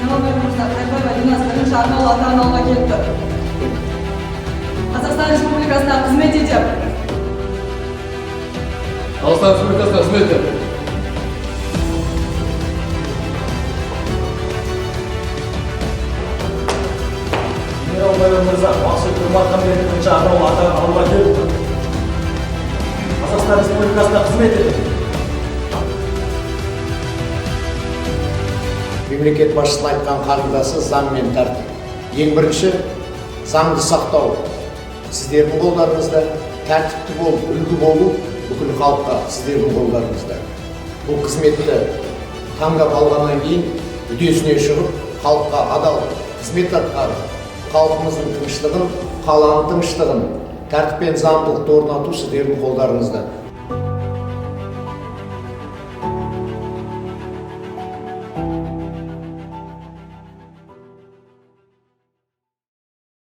Генерал-майор мырза, Қайырбаева Динас бірінші арнаулы атағын алуға келіп тұр. Қазақстан Республикасына қызмет етемін. Қазақстан Республикасына қызмет етемін. Генерал-майор мырза, Мақсұт Нұрмаханбет бірінші арнаулы атағын алуға келіп тұр. Қазақстан Республикасына қызмет етемін. Мемлекет басшысының айтқан қағидасы — заң мен тәртіп. Ең бірінші заңды сақтау сіздердің қолдарыңызда, тәртіпті болып, үлгі болу бүкіл халыққа сіздердің қолдарыңызда. Бұл қызметті таңдап алғаннан кейін үдесіне шығып, халыққа адал қызмет атқарып, халқымыздың тыныштығын, қаланың тыныштығын, тәртіп пен заңдылықты орнату сіздердің қолдарыңызда.